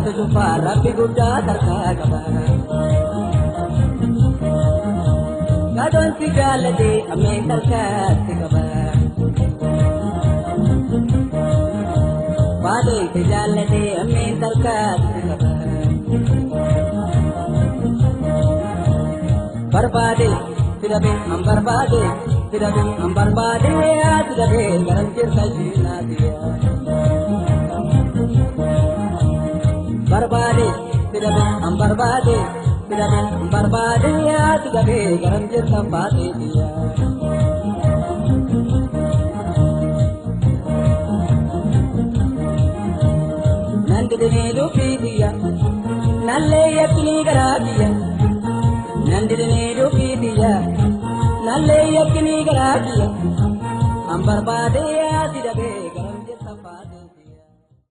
Jiraatu cufaa rabbi guddaa tarkaa qaba. Kadoon si jaallatee ammeen tarkaatti qaba. Baadeen si jaallatee ammeen tarkaatti qaba. Barbaade si dhabe an barbaade si dhabe an barbaade si dhabe garam jirta jiinaati. Barbaade si dhabe an barbaade si dhabe an barbaade si dhabe garam jirta faateetiya. Nan didinee dubbii tiyya nallee yakkinii garaa kiyya. Nan didinee dubbii tiyya nallee yakkinii garaa kiyya. An barbaade si dhabe